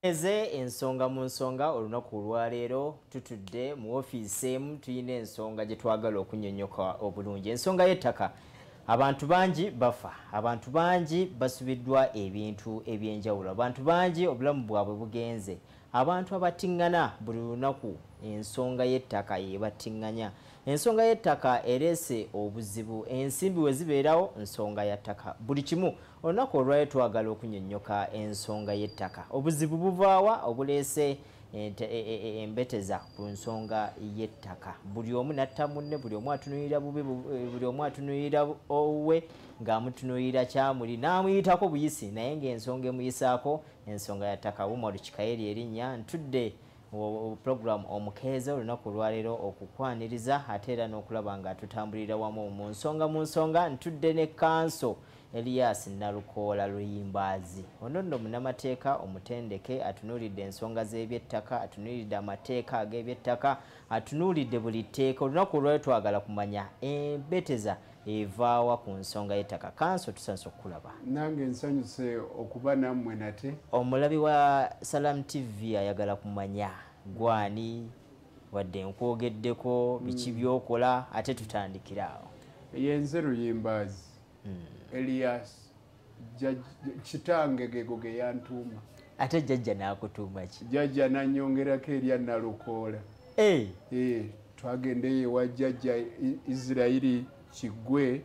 Eze ensonga mu nsonga olunaku olwaleero tutudde mu ofiisi emu, tulina ensonga gye twagala okunnyonnyoka obulungi. Ensonga y'ettaka. Abantu bangi bafa, abantu bangi basubiddwa ebintu ebyenjawulo, abantu bangi obulamu bwabwe bugenze, abantu abatiŋŋana buli lunaku. Ensonga y'ettaka yebattiŋŋanya. Ensonga y'ettaka ereese obuzibu. Ensimbi we zibeerawo nsonga ya ttaka. Buli kimu olunaku olwaleero twagala okunnyonnyoka ensonga y'ettaka. Obuzibu buvaawa obuleese embeteza ku nsonga y'ettaka? Buli omu natta munne, buli omu atunuulira bubi, buli omu atunuulira owuwe ng'amutunuulira kyamuli n'amuyitako buyisi, naye ng'ensonga emuyisaako ensonga ya ttaka. Umaru Kikaeri erinnya, ntudde program Omukeeze olunaku olwaleero okukwaniriza ate era n'okulaba nga tutambulira wamu mu nsonga mu nsonga. Ntudde ne Kanso Elias Nalukoola Luyimbaazi. Ono nno munnamateeka omutendeke, atunuulidde ensonga z'ebyettaka, atunuulidde amateeka ag'ebyettaka, atunuulidde buli tteeka. Olunaku olwaleero twagala kumanya embeteza evaawa ku nsonga y'ettaka. Kanso, tusanyuse okukulaba. Nange nsanyuse okuba nammwe nate. Omulabi wa Salam TV ayagala kumanya gwani, wadde nkwogeddeko biki byokola, ate tutandikire awo. Yenze Luyimbaazi Elias. Kitange gego ge yantuuma. Ate jjajja n'akutuuma ki? Jjajja nanyongerako erya Nalukoola. Twagendeyo ewa jjajja Isirayiri Kiggwe.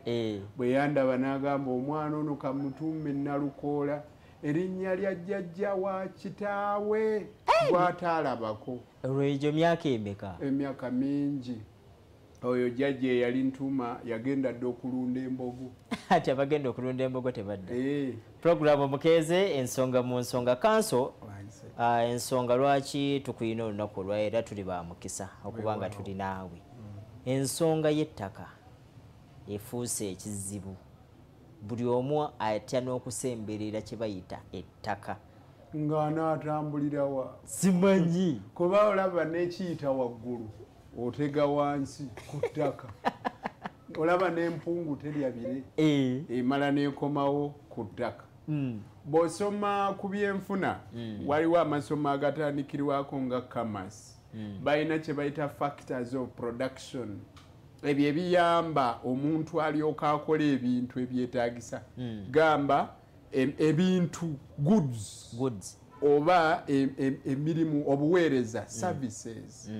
Bwe yandaba n'agamba, "Omwana ono kamutuume Nalukoola," erinnya lya jjajja wa kitaawe gw'ataalabako. Olwegyo myaka emeka? Emyaka mingi. Oyo jjajja eyali ntuuma yagenda dda okulunda embogo. Ati abagenda okulunda embogo tebadda. Puroguramu Omukeeze, ensonga mu nsonga. Kanso, ensonga lwaki tukuyina olunaku olwaleero, tuli ba mukisa okuba nga tuli naawe. Ensonga y'ettaka efuuse ekizibu, buli omu atya n'okusemberera kye bayita ettaka. Ng'anaatambulirawa? Simanyi. Kuba olaba n'ekiyita waggulu otega wansi ku ttaka. Olaba n'empungu terya bire, emala n'ekomawo ku ttaka. Bw'osoma ku byenfuna, waliwo amasomo agatandikirwako nga commerce, balina kye bayita factors of production, ebyo ebiyamba omuntu alyoka akola ebintu ebyetaagisa, gamba ebintu, goods, goods, oba emirimu, obuweereza, services.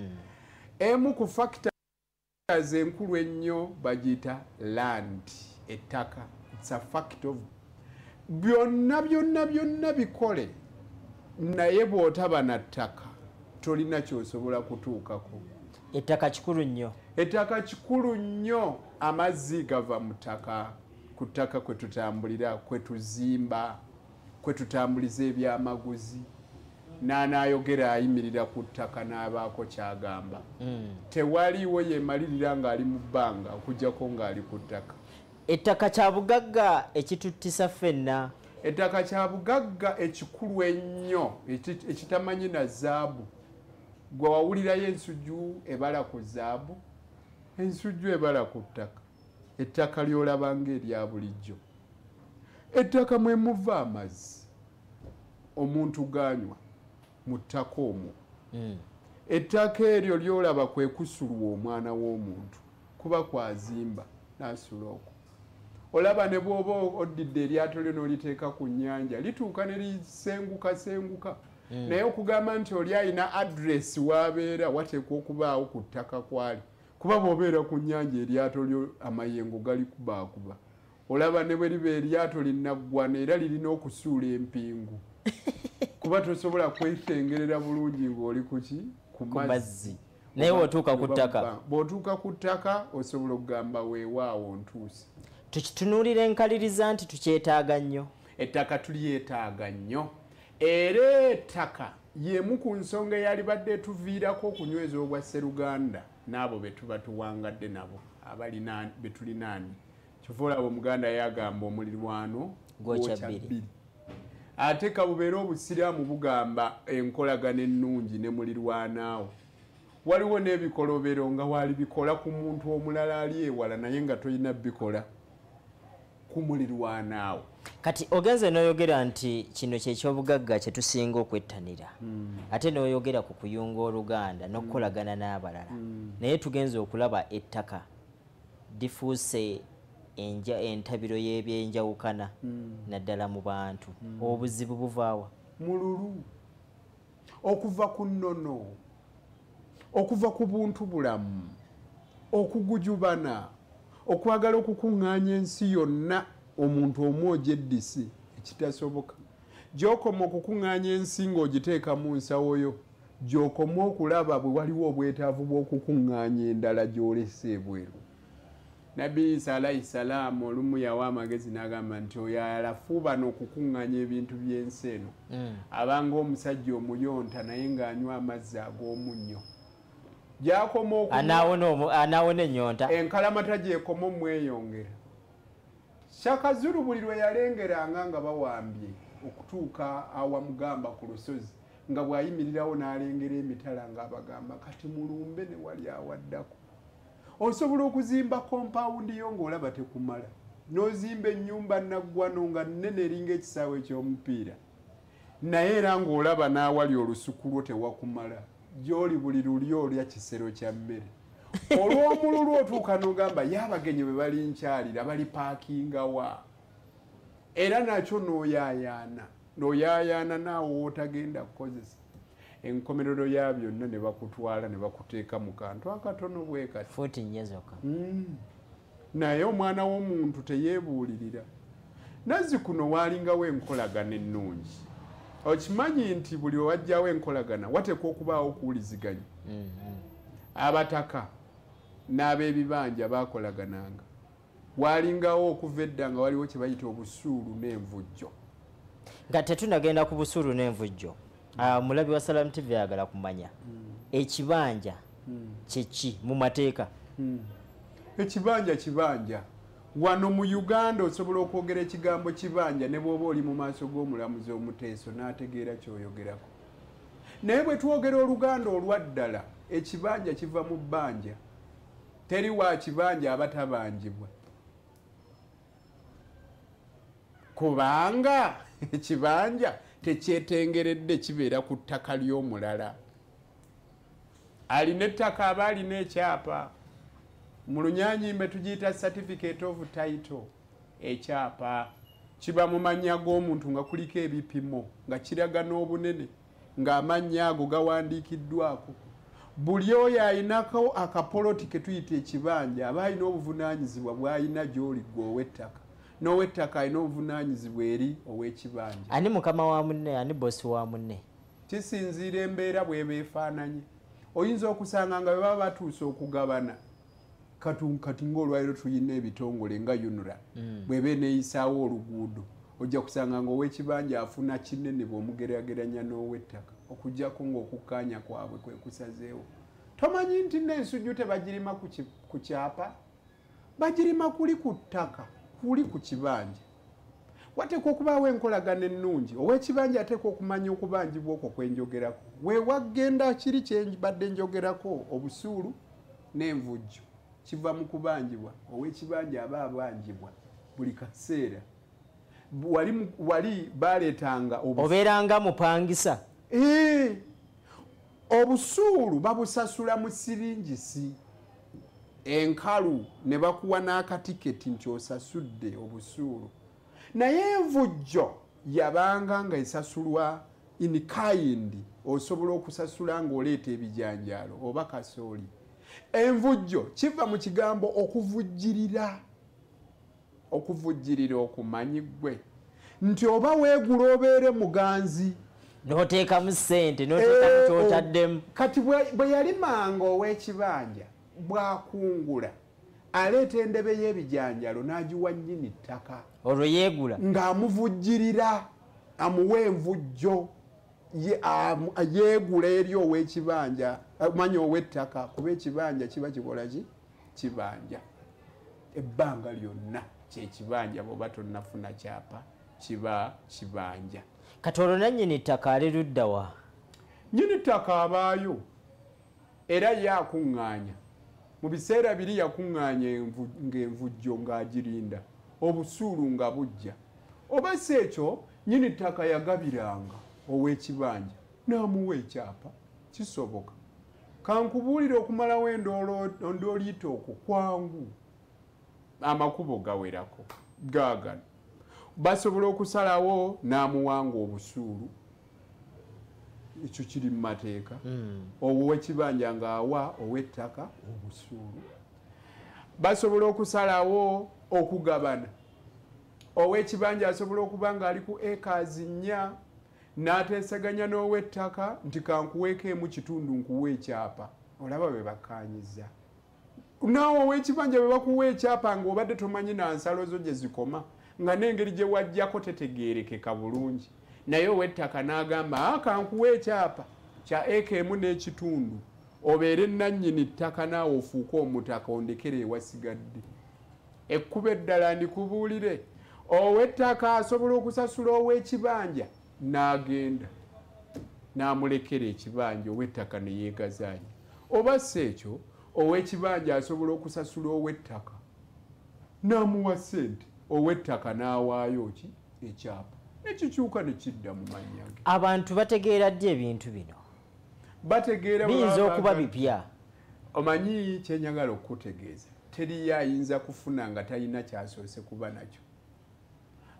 Emu ku factors enkulu ennyo bagiyita land, ettaka. It's a fact of byonna byonna byonna bikole, naye bw'otaba na ttaka tolina kyosobola kutuukako. Ettaka kikulu nnyo. Ettaka kikulu nnyo. Amazzi gava mu ttaka. Ku ttaka kwe tutambulira, kwe tuzimba, kwe tutambuliza ebyamaguzi. N'anaayogera ayimirira ku ttaka n'abaako kyagamba. Tewaliiwo yemalirira ng'ali mu bbanga okugjako ng'ali ku ttaka. Ettaka kya bugagga ekituttisa ffenna. Ettaka kya bugagga ekikulu ennyo ekitamanyi na zaabu. Gwe wawulirayo ensujju ebala ku zaabu? Ensujju ebala ku ttaka. Ettaka lyolaba ng'erya bulijjo, ettaka mwe muva amazzi omuntu ganywa mu ttaka omwo. Ettaka eryo lyolaba kwe kusulwa omwana w'omuntu, kuba kwazimba n'asula okwo. Olaba ne bw'oba oddidde eryato lyo n'oliteeka ku nnyanja, lituuka ne lisenguka senguka, naye okugamba nti oli alina address w'abeera, wateekwa okubaawo ku ttaka kwali, kuba bw'obeera ku nnyanja eryato lyo amayengo gali kubaakuba. Olaba ne bwe liba eryato linnaggwana, era lirina okusuula empingu, kuba tosobola kwetengerera bulungi ng'oli kuki? Ku ku mazzi. Naye bw'otuuka ku ttaka, Bw'otuuka ku ttaka osobola okugamba, "Weewaawo, ntuuse." Tukitunuulira enkaliriza nti tukyetaaga nnyo. Ettaka tulyetaaga nnyo, era ettaka y'emu ku nsonga eyalibadde etuviirako okunyweza obwa sseruganda n'abo be tuba tuwangadde nabo, abalina be tulinaanye. Kyova olaba Omuganda yagamba, "Omulirwano gwokya gwokya bbiri." bbiri." Ate kabubeere Obusiraamu bugamba enkolagana ennungi ne mulirwanaawo. Waliwo n'ebikolobero nga wali bikola ku muntu omulala ali ewala, naye nga tolina bikola ku mulirwanaawo. Kati ogenze n'oyogera nti kino kyekyobugagga kye tusinga okwettanira, ate n'oyogera ku kuyunga oluganda n'okukolagana n'abalala, naye tugenze okulaba ettaka lifuuse entabiro y'ebyenjawukana naddala mu bantu. Obuzibu buvaawa? Mululu okuva ku nnono, okuva ku buntu bulamu, okugujubana, okwagala okukuŋŋaanya ensi yonna omuntu omu ogyeddisi ekitasoboka. Gy'okoma okukuŋŋaanya ensi ng'ogiteeka mu nsawo yo, gy'okoma okulaba bwe waliwo obwetaavu bw'okukuŋŋaanya endala gy'olese ebweru. Nabbi Isa alayhi salaamu olumu yawa amagezi n'agamba nti oyo alafuubana okukuŋŋaanya ebintu by'ensi eno abanga omusajja omuyonta naye ng'anywa amazzi ag'omunnyo. Gy'akoma anaawona ennyonta, enkalamata gy'ekoma omweyongera. Shaka Zulu buli lwe yalengeranga nga bawambye okutuuka awamugamba ku lusozi, nga bw'ayimirirawo n'alengera emitala ng'abagamba kati mulumbe ne wali awaddako. Osobola okuzimba kompawundi yo ng'olaba tekumala, n'ozimba ennyumba naggwano nga nnene eringa ekisaawe ky'omupiira, naye era ng'olaba n'awali olusuku lwo tewakumala. Gy'oli buli luli olya kisero kya mmere. Olw'omululu otuuka n'ogamba ye abagenyi bwe balinkyalira bali paakinga wa, era nakyo n'oyaayaana n'oyaayaana naawe w'otagenda kukozesa. Enkomerero ya byonna ne bakutwala ne bakuteeka mu kantu akatono bwe kati, fuuti nnya zokka. Naye omwana w'omuntu teyeebuulirira. Nazzi kuno waalingawo enkolagana ennungi. Okimanyi nti buli wajjawo enkolagana wateekwa okubaawo okuwuliziganya. Abataka n'ab'ebibanja baakolagananga. Waalingawo okuva edda nga waliwo kye bayita obusuulu n'envujjo. Nga tetunagenda ku busuulu n'envujjo, omulabi wa Salam TV ayagala kumanya ekibanja kyeki mu mateeka? Ekibanja kibanja. Wano mu Uganda osobola okwogera ekigambo kibanja ne bw'oba oli mu maaso g'omulamuzi omuteeso n'ategeera ky'oyogerako. Naye bwe twogera oluganda olwaddala, ekibanja kiva mu bbanja. Teri wa kibanja abatabanjibwa, kubanga ekibanja tekyetengeredde, kibeera ku ttaka ly'omulala. Alina ettaka aba alina ekyapa. Mu Lunyanyimbe tugiyita certificate of title. Ekyapa kiba mu mannya g'omuntu nga kuliko ebipimo, nga kiraga n'obunene, ng'amannya ago gawandiikiddwako. Buli oyo ayinako akapoloti ke tuyita ekibanja aba alina obuvunaanyizibwa bw'alina gy'oli ggwe ow'ettaka, n'ow'ettaka alina obuvunaanyizibwa eri ow'ekibanja. Ani mukama wa munne, ani bosi wa munne? Kisinziira embeera bw'eba efaananye. Oyinza okusanga nga bwe baba batuuse okugabana, kati ng'olwaliro tulina ebitongole nga UNRA, bw'eba eneeyisaawo oluguudo, ojja kusanga ng'ow'ekibanja afuna kinene bw'omugeraageranya n'ow'ettaka, okuggyako ng'okukkaanya kwabwe kwe kusazeewo. Tomanyi nti n'ensujju tebagirima ku kyapa, bagirima kuli ku ttaka, kuli ku kibanja. Wateekwa okubaawo enkolagana ennungi. Ow'ekibanja ateekwa okumanya okubanjibwa okwo kwe njogerako. We wagenda kiri kye mbadde njogerako, obusuulu n'envujjo kiva mu kubanjibwa. Ow'ekibanja aba abanjibwa buli kaseera. Wali baleetanga obeeranga mupangisa. Obusuulu babusasula mu siringisi enkalu ne bakuwa n'akatiketi nti osasudde obusuulu. Naye envujjo yabanga nga esasulwa in kind, osobola okusasula ng'oleeta ebijanjaalo oba kasooli. Envujjo kiva mu kigambo okuvujjirira. Okuvujjirira okumanyi ggwe nti oba weegula obeere muganzi, n'oteekamu ssente, n'oteekamu ky'otaddemu. Kati bwe yalimanga ow'ekibanja bw'akungula aleeta endebe y'ebijanjalo n'agiwa nnyini ttaka, olwo yeegula ng'amuvujjirira, amuwa envujjo, yeegula eri ow'ekibanja, manya ow'ettaka, kuba ekibanja kiba kikola ki? Kibanja. Ebbanga lyonna kyekibanja, bw'oba tonnafuna kyapa kiba kibanja. Kati olwo nannyini ttaka ali ludda wa? Nnyini ttaka abaayo era ye akuŋŋaanya. Mu biseera biri yakuŋŋaanya ng'envujjo ng'agirinda. Obusuulu nga bujja. Oba si ekyo, nnyini ttaka yagabiranga ow'ekibanja n'amuwa ekyapa, kisoboka. Kankubuulire, okumalawo endooliito okwo kwangu. Amakubo gawerako gaagano. Basobola okusalawo n'amuwanga obusuulu, ekyo kiri mu mateeka. Ow'ekibanja ng'awa ow'ettaka obusuulu. Basobola okusalawo okugabana. Ow'ekibanja asobola okuba ng'ali ku acres 4 n'ateeseganya n'ow'ettaka nti kankuweeko emu kitundu nkuwa ekyapa. Olaba bwe bakkaanyiza. Naawe ow'ekibanja bwe bakuwa ekyapa ng'obadde tomanyi na nsalo zo gye zikoma, nga n'engeri gye wajjako tetegeerekeka bulungi. Naye ow'ettaka n'agamba, kankuwa ekyapa kya eka 1 n'ekitundu, obeere nannyini ttaka naawe ofuuke omutaka ondekere ewasigadde. Ekkubo eddala ndikubuulire, ow'ettaka asobola okusasula ow'ekibanja n'agenda n'amulekera ekibanja, ow'ettaka ne yeegazaanya. Oba si ekyo, ow'ekibanja asobola okusasula ow'ettaka n'amuwa ssente, ow'ettaka n'awaayo ki ekyapa, nekikyuka ne kidda mu mannya ge. Abantu bategeera ddi ebintu bino? Bategeera biyinza okuba bipya. Omanyi kye njagala okukutegeeza, teriyo ayinza kufuna nga talina kyasoose kuba nakyo.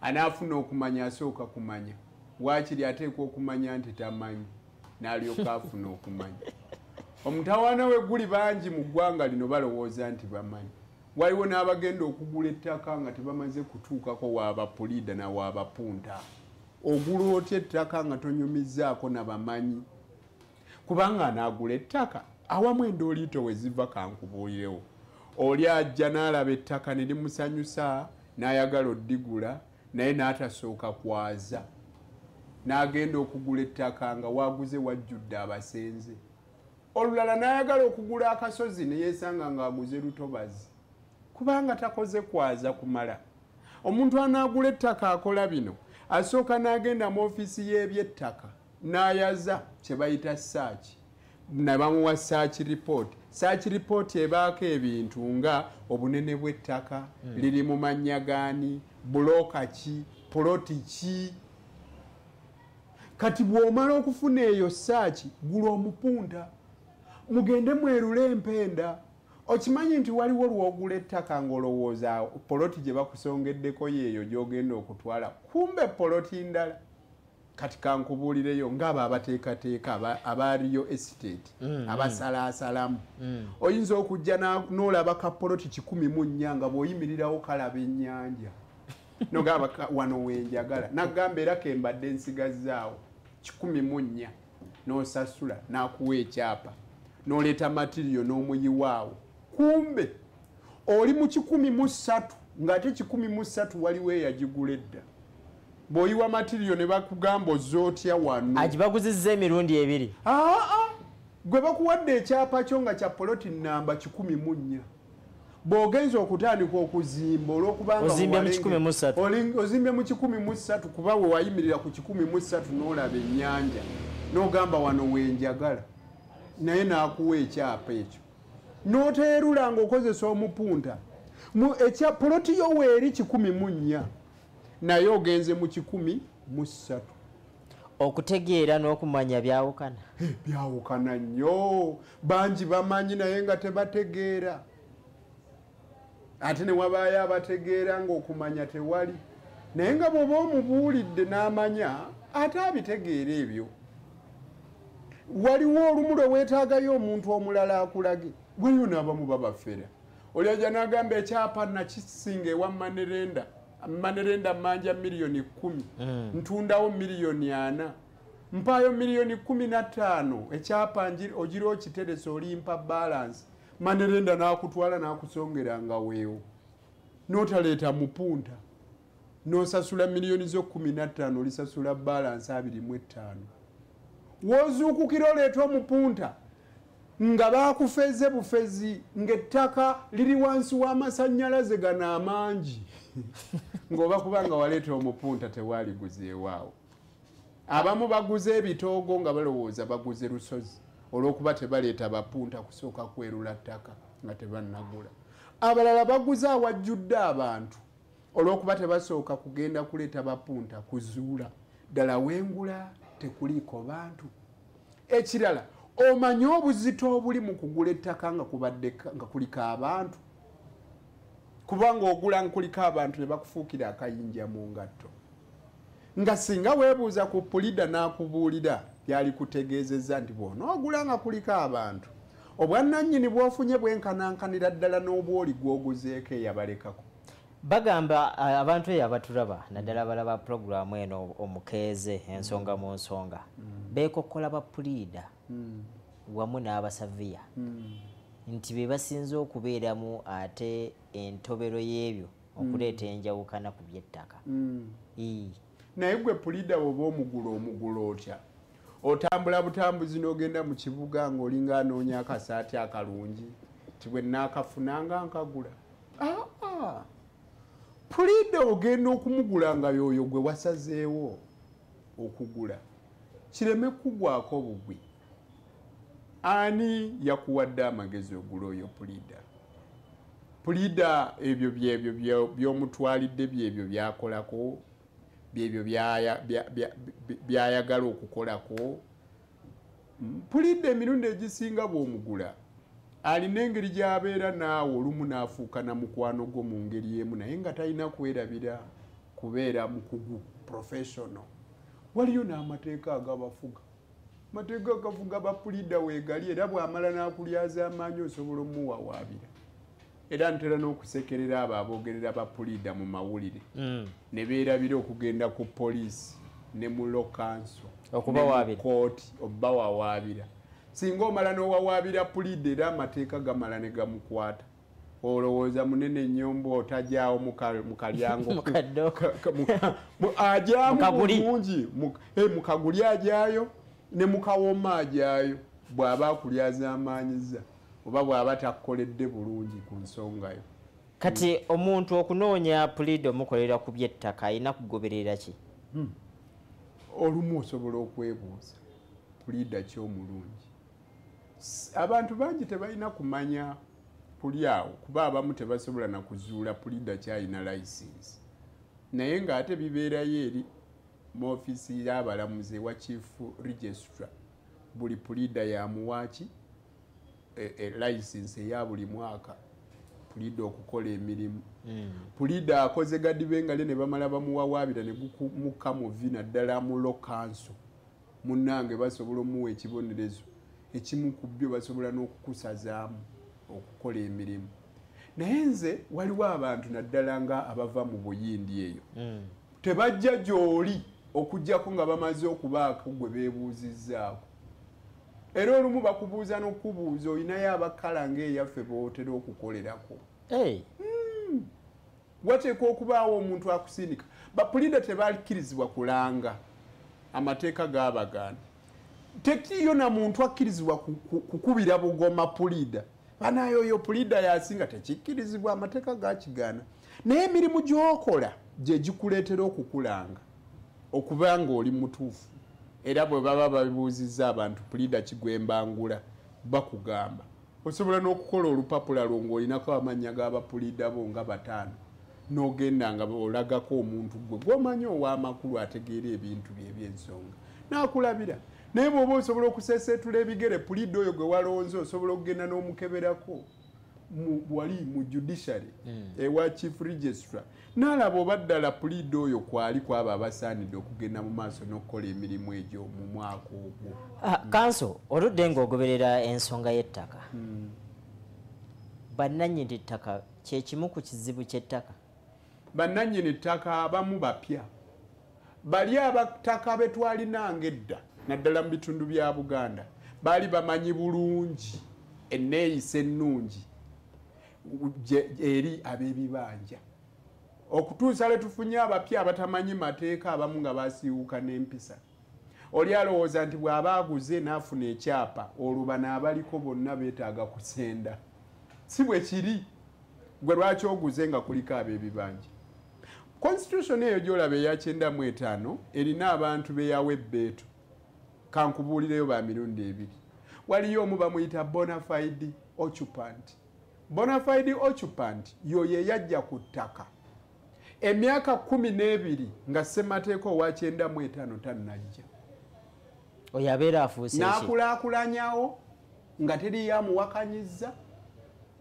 Anaafuna okumanya asooka kumanya. Waakiri ateekwa okumanya nti tamanyi, n'alyoka afuna okumanya. Omutawaana we guli bangi mu ggwanga lino balowooza nti bamanyi. Waliwo n'abagenda okugula ettaka nga tebamaze kutuukako waabapuliida na waabapunta. Ogula otya ettaka nga tonyumizzaako na bamanyi? Kubanga anaagula ettaka awamu endooliito we ziva kankubuulirewo. Oli ajja n'alaba ettaka ne limusanyusa n'ayagala oddigula, naye n'atasooka kwaza. N'agenda okugula ettaka nga waaguze wajjudde abasenze. Olulala n'ayagala okugula akasozi ne yeesanga ng'aguze lutobazi, kubanga takoze kwaza kumala. Omuntu anaagula ettaka akola bino, asooka n'agenda mu ofiisi y'ebyettaka n'ayaza kye bayita search, ne bamuwa search report. Search report ebaako ebintu nga obunene bw'ettaka, liri mu mannya gaani, bulooka ki, puloti ki. Kati bw'omala okufuna eyo search, gula omupunta, mugende mwerule empenda. Okimanyi nti waliwo lw'ogula ettaka ng'olowooza poloti gye bakusongeddeko yeeyo gy'ogenda okutwala, kumbe poloti ndala. Kati kankubuulireyo ng'abo abateekateeka aba real estate abasalaasalamu. Oyinza okujja n'olaba ka poloti 104 nga bw'oyimirirawo kalaba ennyanja. Nogamba wano wenjagala, nagamba era ke mbadde nsigazzaawo 104, n'osasula n'akuwa ekyapa, n'oleeta matiriyo n'omuyiwaawo. Kumbe oli mu 103 ng'ate 103 waliwo eyagigula edda. Bw'oyiwa matiriyo ne bakugamba ozze otya wano. Agibaguzizza emirundi ebiri. Gwe bakuwadde ekyapa kyo nga kya poloti namba 104. Bw'ogenza okutandika okuzimba olw'okubanga ozimbye mu 103. Ozimbye mu 103 kuba we wayimirira ku 103 n'olaba ennyanja n'ogamba wano wenjagala, naye n'akuwa ekyapa ekyo. N'oteerula ng'okozesa omupunta. Ekya poloti yo weeri 104, naye ogenze mu 103. Okutegeera n'okumanya byawukana. Byawukana nnyo. Bangi bamanyi naye nga tebategeera. Ate ne wabaayo abategeera ng'okumanya tewali. Naye nga bw'oba omubuulidde n'amanya, ate abitegeera ebyo. Waliwo olumu lwe weetaagayo omuntu omulala akulage. Waliwo n'abamu babafera. Oli ajja n'agamba ekyapa nakisinga ewa Manerenda. Manerenda mmanja miliyoni 10. Ntundawo miliyoni 4. Mpaayo miliyoni 15. Ekyapa ogira okiterese olimpa balance. Manerenda n'akutwala n'akusongera nga weewo. N'otaleeta mupunta. N'osasula miliyoni zo 15 olisasula balance 25. W'ozuukukira oleeta omupunta nga baakufeze bufezi ng'ettaka liri wansi w'amasannyalaze gano amangi. Ng'oba kubanga waleeta omupunta tewaliguzeewaawo. Abamu baguze ebitoogo nga balowooza baguze lusozi olw'okuba tebaleeta bapunta kusooka kwerula ttaka nga tebannagula. Abalala baguze awajjudde abantu. Olw'okuba tebasooka kugenda kuleeta bapunta kuzuula ddala wengula tekuliiko bantu. Ekirala, omanyi obuzito obuli mu kugula ettaka nga kubadde nga kuliko abantu, kubanga ogula nkuliko abantu ne bakufuukira akayinja mu ngatto. Nga singa weebuuza ku pulida n'akubuulira, byali kutegeezezza nti bw'onoogula nga kuliko abantu, obwannannyini bw'ofunye bwenkanankanira ddala n'obwoli gw'oguzeeko eyabalekako. Bagamba abantu eyo abatulaba, naddala balaba pulogulaamu eno omukeeze ensonga mu nsonga, beekokkola ba puliida wamu n'abasaviya nti be basinze okubeeramu ate entobero y'ebyo okuleeta enjawukana ku by'ettaka. Naye gwe puliida bw'oba omugula, omugula otya? Otambula butambuzi n'ogenda mu kibuga ng'olinga anoonya akasaati akalungi ti bwe nnaakafunanga nkagula? Aa, puliida ogenda okumugula nga y'oyo gwe wasazeewo okugula, kireme kugwako bugwi. Ani yakuwadde amagezi ogula oyo puliida? Puliida ebyo byebyo by'omutwalidde, byebyo byakolako, byebyo byayagala okukolako. Puliida emirundi egisinga bw'omugula alina engeri gy'abeera naawe, olumu n'afuuka na mukwano gwo mu ngeri emu, naye nga talina kwerabira kubeera mukugu, professional. Waliyo n'amateeka agabafuga, amateeka agafuga bapuliida weegali, era bw'amala n'akulyaza amaanyi osobola omuwawaabira. Era ntera n'okusekerera abo aboogerera bapuliida mu mawulire ne beerabira okugenda ku poliisi ne mu law council okubawaabira, kooti obawawaabira. Singa omala n'owawaabira puliida, era amateeka gamala ne gamukwata. Olowooza munene ennyombo otajaawo mu kalyango ajaamu bulungi, mu kaguli ajaayo ne mukawoma ajaayo, bw'aba akulyaza amaanyiza oba bw'aba takukoledde bulungi ku nsonga yo. Kati omuntu okunoonya puliida omukolera ku by'ettaka alina kugoberera ki? Olumu osobola okwebuuza puliida ki omulungi. Abantu bangi tebalina kumanya kuli awo, kuba abamu tebasobola na kuzuula puliida kyalina license, naye ng'ate bibeerayo eri mu ofiisi y'abalamuzi ewa chief registrar. Buli puliida yamuwaaki license eya buli mwaka puliida okukola emirimu. Puliida akoze gadibengale ne bamala bamuwawaabira ne gumukka mu vi, naddala mu law council, munnange basobola omuwa ekibonerezo ekimu ku byo, basobola n'okukusazaamu okukola emirimu. Naye nze waliwo abantu naddala nga abava mu Buyindi eyo, tebajja gy'oli okugjako nga bamaze okubaako gwe beebuuzizzaako. Era olumu bakubuuza n'okubuuza olinayo abakala ng'eyaffe bootera okukolerako. Wateekwa okubaawo omuntu akusindika. Bapulida tebakkirizibwa kulanga, amateeka gaabagaana. Tekiriyo na muntu akkirizibwa kukubira bugoma pulida, banaye oyo pulida yasinga, tekikkirizibwa, amateeka gakigaana. Naye emirimu gy'okola gye gikuleetera okukulanga okuba nga oli mutuufu. Era bwe baba babibuuzizza abantu pulida kigwembangula, bakugamba. Osobola n'okukola olupapula lwo ng'olinako amannya g'abapulida bo nga bataano, n'ogenda nga olagako omuntu gwe gw'omanyi ow'amakulu ategeera ebintu bye eby'ensonga n'akulabira. Naye bw'oba osobola okuseeseetula ebigere, pulida oyo gwe walonze osobola okugenda n'omukeberako wali mu judiciary ewa chief registrar, n'alaba oba ddala puliida oyo kwali kwabo abasaanidde okugenda mu maaso n'okukola emirimu egyo mu mwaka ogwo. Kanso, oludde ng'ogoberera ensonga y'ettaka, bannannyini ttaka kyekimu ku kizibu ky'ettaka? Bannannyini ttaka abamu bapya, bali abataka be twalinanga edda naddala mu bitundu bya Buganda baali bamanyi bulungi enneeyisa ennungi eri ab'ebibanja, okutuusa lwe tufunye abapya abatamanyi mateeka, abamu nga basiiwuuka n'empisa. Oli alowooza nti bw'aba aguze n'afuna ekyapa, olwo bano abaliko bonna beetaaga kusenda. Si bwe kiri. Gwe lwaki oguze nga kuliko ab'ebibanja? Constitution eyo gy'olaba eya 95 erina abantu beyawa ebbeetu. Kankubuulireyo ba mirundi ebiri. Waliyo omu bamuyita bonafide occupant. Bonafide occupant yoyo eyajja ku ttaka. Emyaka 12 nga ssemateeka owa 95 tannajja. Oyo abeera afuuse ki? N'akulaakulanyawo nga teriyo amuwakanyiza,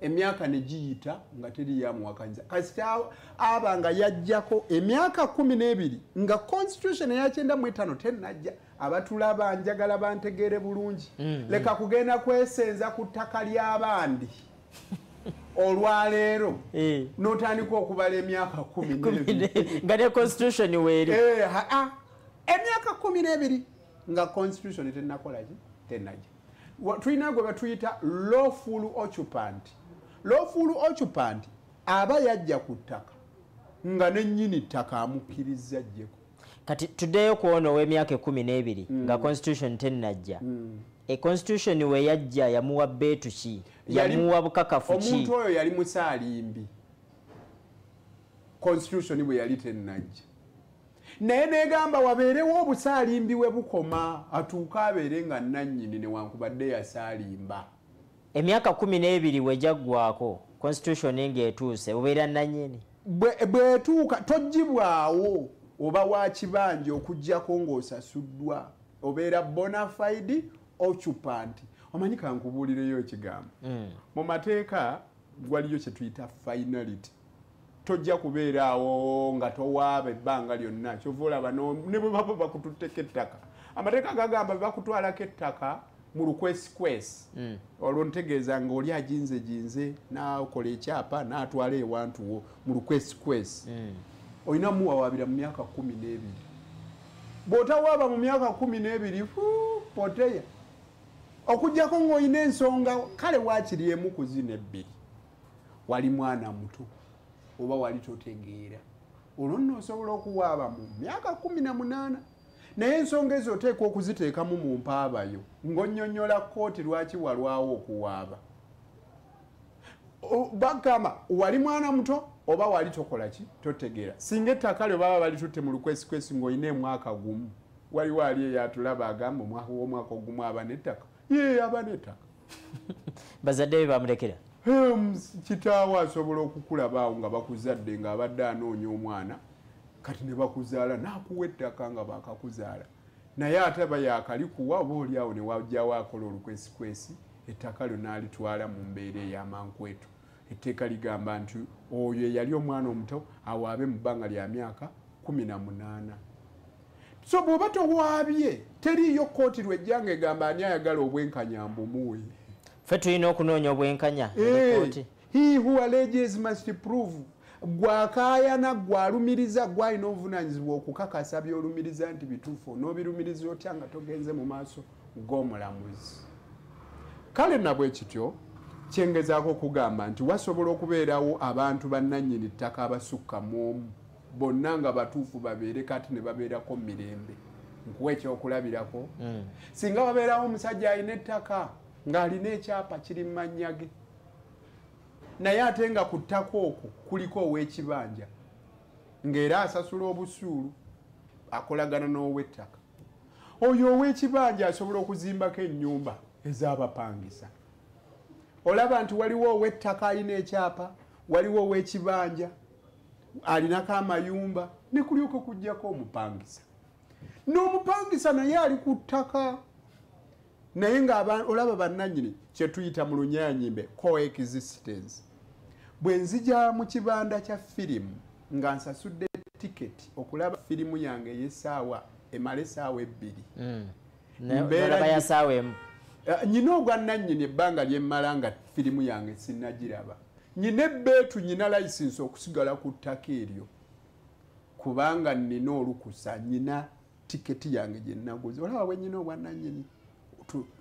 emyaka ne giyita nga teriyo amuwakanyiza. Kasita aba nga yajjako emyaka 12 nga constitution eya 95 tennajja. Abatulaba njagala bantegeere bulungi. Leka kugenda kwesenza ku ttaka ly'abandi olwaleero n'otandika okubala emyaka 12 nga ne constitution weeri. Emyaka 12 nga constitution tennakola ki? Tennajja. Tulina gwe batuyita lawful occupant. Lawful occupant aba yajja ku ttaka nga nennyini ttaka amukkiriza ajjeko. Kati tuddeyo ku ono ow'emyaka 12 nga constitution tennajja. Constitution we yajja yamuwa bbeetu ki? Yamuwa bukakafu ki? Omuntu oyo yali musaalimbi constitution bwe yali tennajja. Naye negamba wabeerewo obusaalimbi we bukoma atuuke abeere nga nnannyini newankubadde yasaalimba. Emyaka 12 we gyaggwako constitution ng'etuuse obeera nnannyini. Bw'etuuka toggyibwawo oba wa kibanja okuggyako ng'osasuddwa, obeera bona fide occupant. Omanyi kankubuulireyo ekigambo. Mu mateeka waliyo kye tuyita finality. Tojja kubeera awo nga towaaba ebbanga lyonna, kyova olaba ne bwe baba bakututteko ettaka. Amateeka gagamba bakutwalako ettaka mu lukwesikwesi. Olwo ntegeeza ng'oli aginzeginze n'akola ekyapa n'atwala ewantu wo mu lukwesikwesi. Olina muwawaabira mu myaka 12. Bw'otawaaba mu myaka 12, poteya. Okuggyako ng'olina ensonga, kale waakiri emu ku zino ebbiri. Wali mwana muto oba wali totegeera. Olwo nno osobola okuwaaba mu myaka 18. Naye ensonga ezo oteekwa okuziteekamu mu mpaabayo ng'onnyonnyola kkooti lwaki walwawo okuwaaba. Bagamba wali mwana muto oba wali tokola ki? Totegeera. Singa ettaka lyo baba balitutte mu lukwesikwesi ng'olina emwaka gumu, waliwo ali eyatulaba agamba omwaka ogumu aba n'ettaka. Ye aba n'ettaka. Bazadde be bamulekera? Kitaawe asobola okukulaba awo nga bakuzadde ng'abadde anoonya omwana, kati ne bakuzaala n'akuwa ettaka nga baakakuzaala. Naye ate aba yaakalikuwa oba oli awo ne wajjawo akola olukwesikwesi, ettaka lyo n'alitwala mu mbeera ey'amankwetu. Etteeka ligamba nti oyo eyali omwana omuto awaabe mu bbanga lya myaka 18. So bw'oba towaabye teriiyo kkooti lw'ejja ng'egamba ani ayagala obwenkanya mbumuwe. Ffe tulina okunoonya obwenkanya. He who alleges must prove. Gwakaayana, gwalumiriza, gwalina obuvunaanyizibwa okukakasa by'olumiriza nti bituufu. N'obirumiriza otya nga togenze mu maaso g'omulamuzi? Kale nabwe kityo kyengezaako okugamba nti wasobola okubeerawo abantu bannannyini ttaka abasukka mu omu bonna nga batuufu babeere kati ne babeerako mu mirembe. Nkuwa ekyokulabirako. Singa wabeerawo omusajja alina ettaka ng'alina ekyapa kiri mu mannya ge, naye ate nga ku ttaka okwo kuliko ow'ekibanja ng'era asasula obusuulu akolagana n'ow'ettaka. Oyo ow'ekibanja asobola okuzimbako ennyumba ez'abapangisa. Olaba nti waliwo ow'ettaka alina ekyapa, waliwo ow'ekibanja alinako amayumba, ne kulyoka kujjako omupangisa. N'omupangisa naye ali ku ttaka, naye nga olaba bannannyini kye tuyita mu Lunyaanyimbe coexistence. Bwe nzija mu kibanda kya firimu nga nsasudde tiketi okulaba firimu yange ey'essaawa emala essaawa 2. Mbeera ya ssaawa emu. Nyina ogwannannyini ebbanga lye mmala nga firimu yange sinnagiraba. Nyina ebbeetu, nyina layisinsi okusigala ku ttaka eryo kubanga nnina olukusa, nyina tiketi yange gye nnaguze. Olaba bwe nyina obwannannyini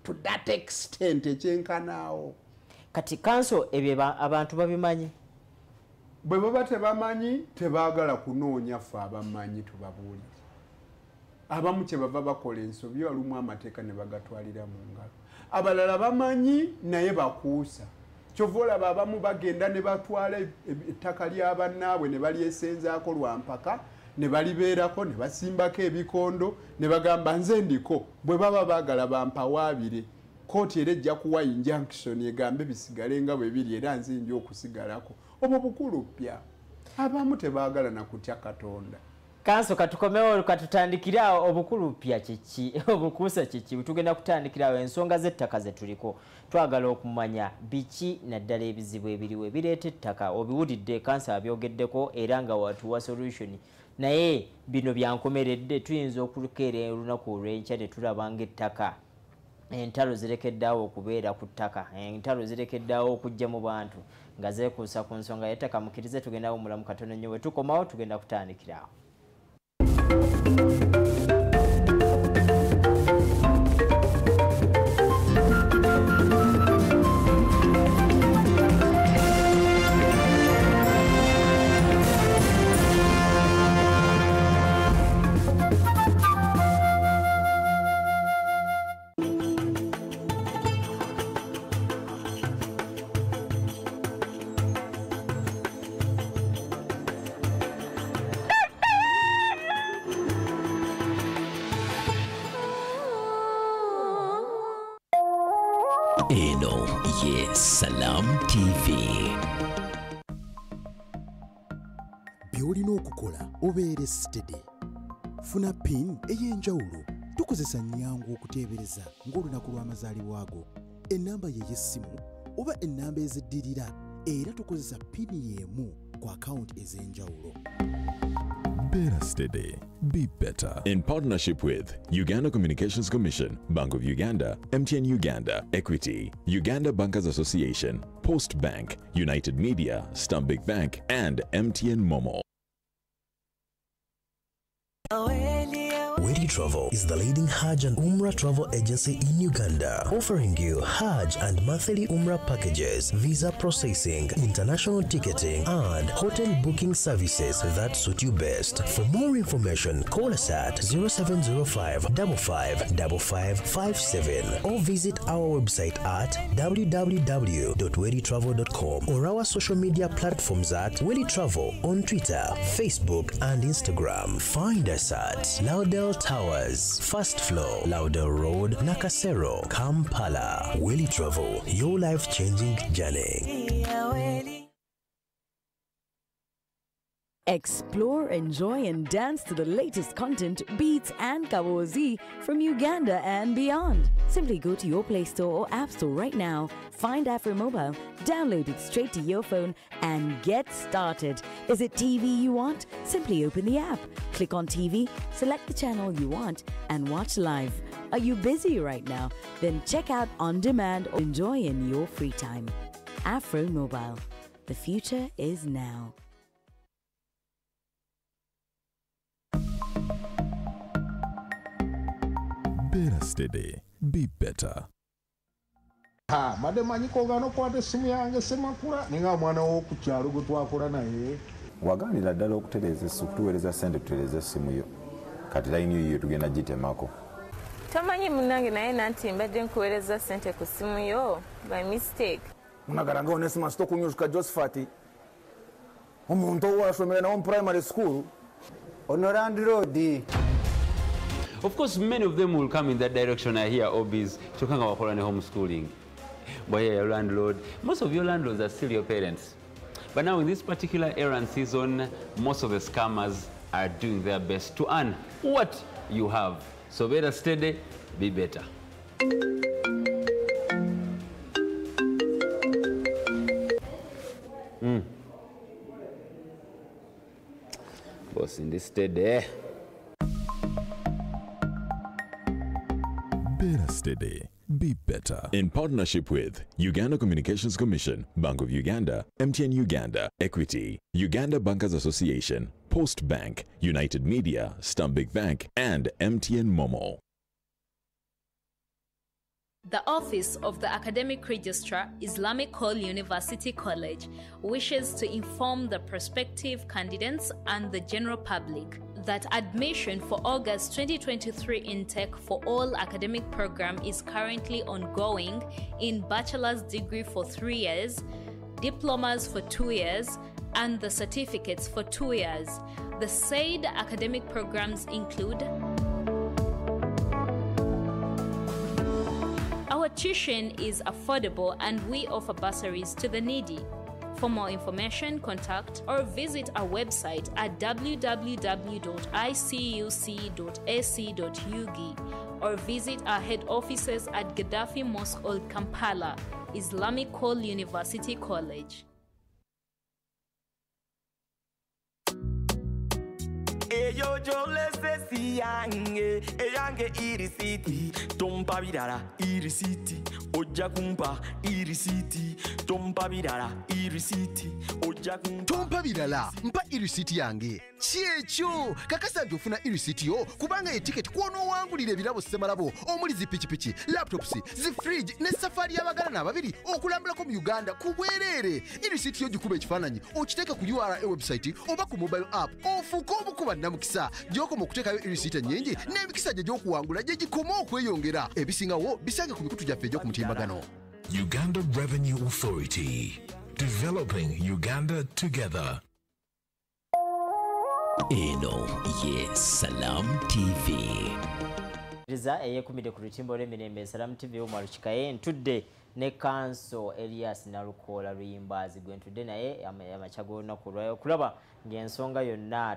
to that extent ekyenkanaawo. Kati kanso ebyo abantu babimanyi? Bwe baba tebamanyi tebaagala kunoonya ffe abamanyi tubabuulire. Abamu kye bava bakola ensobi olumu amateeka ne bagatwalira mu ngalo. Abalala bamanyi naye bakuusa. Kyova olaba abamu bagenda ne batwala ettaka lya bannaabwe ne balyesenzaako lwa mpaka, ne balibeerako ne basimbako ebikondo ne bagamba nze ndiko. Bwe baba baagala bampawaabire, kkooti era ejja kuwa injunction egambe bisigale nga bwe biri era nze nja okusigalako. Obwo bukulu ppya. Abamu tebaagala na kutya Katonda. Kanso katukomewo katutandikira obukulu pya kiki obukuusa kiki tugenda kutandikira ensonga z'ettaka ze tuliko. Twagala okumanya biki naddala ebizibu ebiriwo ebireeta ettaka. Obiwulidde kanso abyogeddeko era nga watuwa solution, naye bino byankomeredde tuyinza okukeera olunaku olw'enkya ne tulaba ng'ettaka entalo zirekeddeawo okubeera ku ttaka, entalo zirekeddeawo okujja mu bantu nga zeekuusa ku nsonga y'ettaka. Mukkirize tugendawo mulamu katono nnyo, bwe tukomawo tugenda kutandikirawo. Eno ye Salam TV. By'olina okukola obeere steady. Funa pin ey'enjawulo. Tukozesa nnyangu okuteebereza ng'olunaku lw'amazaalibwa go, ennamba ye y'essimu oba ennamba eziddirira, era tukozesa pin y'emu ku akawunti ez'enjawulo. Better steady, be better. In partnership with Uganda Communications Commission, Bank of Uganda, MTN Uganda, Equity, Uganda Bankers Association, Post Bank, United Media, Stanbic Bank, and MTN Momo. Wedi Travel is the leading Hajj and Umrah travel agency in Uganda, offering you Hajj and monthly Umrah packages, visa processing, international ticketing, and hotel booking services that suit you best. For more information, call us at 0705 555557 or visit our website at www.weditravel.com or our social media platforms at Wedi Travel on Twitter, Facebook, and Instagram. Find us at Laudel Towers, first floor, Laudel Road, Nakasero, Kampala. Willy Travel, your life-changing journey. Explore, enjoy, and dance to the latest content, beats, and kawozi from Uganda and beyond. Simply go to your Play Store or App Store right now, find AfroMobile, download it straight to your phone, and get started. Is it TV you want? Simply open the app, click on TV, select the channel you want, and watch live. Are you busy right now? Then check out On Demand or enjoy in your free time. AfroMobile, the future is now. Better steady, be better. Ha, mbadde manyiko gano kwata essimu yange semakula ninga mwana w'oku kyalo gwe twakola naye. Wagaanira ddala okutereeza essimu, kutuweereza ssente tutereeze essimu yo. Kati layini yo tugenda gitemako. Tomanyi munnange naye nanti mbadde nkuweereza ssente ku ssimu yo by mistake. Munagala nga Onesimus tokunyuka Josephat. Omuntu owasomera nawo mu primary school. Ono landlord. Of course, many of them will come in that direction. I hear OBs talking about homeschooling. But yeah, your landlord, most of your landlords are still your parents. But now in this particular era and season, most of the scammers are doing their best to earn what you have. So better steady, be better. Boss in this steady. Better steady, be better. In partnership with Uganda Communications Commission, Bank of Uganda, MTN Uganda, Equity, Uganda Bankers Association, Post Bank, United Media, Stanbic Bank, and MTN Momo. The Office of the Academic Registrar, Islamic Hall University College, wishes to inform the prospective candidates and the general public that admission for August 2023 intake for all academic program is currently ongoing in bachelor's degree for 3 years, diplomas for 2 years, and the certificates for 2 years. The said academic programs include: Our tuition is affordable and we offer bursaries to the needy. For more information, contact or visit our website at www.icuc.ac.ug or visit our head offices at Gaddafi Mosque, Old Kampala, Islamic Call University College. Eyo jolese yange, eyange irisiti, tompa birara irisiti, ojja kumpa irisiti, tompa birara irisiti, ojja kumpa. Tompa birala, mpa irisiti yange. Kyekyo, kakasa nti ofuna irisiti yo, kubanga ye ticket kw'onoowangulira ebirabo ssemalabo, omuli zi pikipiki, laptops, zi fridge ne safari y'abagalana ababiri okulambulako mu Uganda ku bwereere. Irisiti yo gikuba ekifaananyi, okiteeka ku URA website oba ku mobile app, ofuuke omukuba nnamukisa. Gy'okoma okuteekayo irisiti ennyingi n'emikisa gye gy'okuwangula gye gikoma okweyongera. Ebisingawo bisange ku mikutu gyaffe egy'oku mutimbagano. Uganda Revenue Authority, developing Uganda together. Eno ye Salam TV. Riza eyekumide ku lutimbo lw'emirembe Salam TV omwalukikaye ntudde ne Kanso Elias Nalukoola Luyimbazi gwe ntudde naye amakya g'olunaku olwayo okulaba ng'ensonga yonna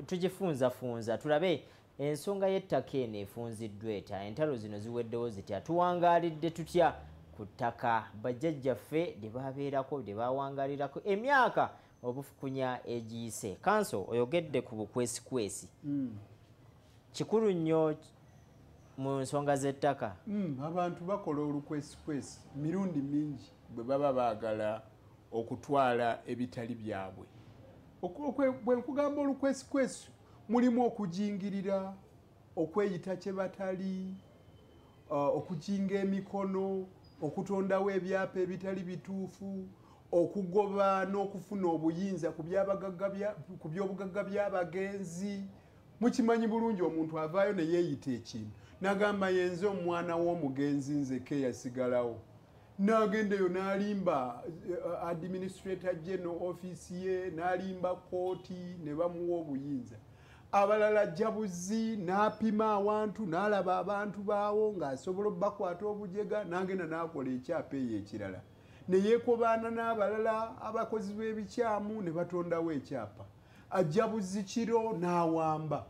tugifunzafunza tulabe ensonga y'ettaka eno efunziddwa etya, entalo zino ziweddewo zitya, tuwangaalidde tutya ku ttaka bajjajjaffe lye babeerako lye bawangaalirako emyaka obufukunya egiyise. Kanso oyogedde ku bukwesikwesi, kikulu nnyo mu nsonga z'ettaka. Abantu bakola olukwesikwesi mirundi mingi bwe baba baagala okutwala ebitali byabwe. Bwe nkugamba olukwesikwesi mulimu okujingirira, okweyita kye batali, okujinga emikono, okutondawo ebyapa ebitali bituufu, okugoba n'okufuna obuyinza ku byobugagga by'abagenzi. Mukimanyi bulungi omuntu avaayo ne yeeyita ekintu n'agamba yenze omwana w'omugenzi nze ke yasigalawo, n'agendayo n'alimba administrator general office ye, n'alimba kooti ne bamuwa obuyinza. Abalala ajja buzi n'apima awantu n'alaba abantu baawo ng'asobola obbakwata obujega n'agenda n'akola ekyapa eyo ekirala, ne yeekobaana n'abalala abakozi b'ebikyamu ne batondawo ekyapa. Ajja buzi kiro n'awamba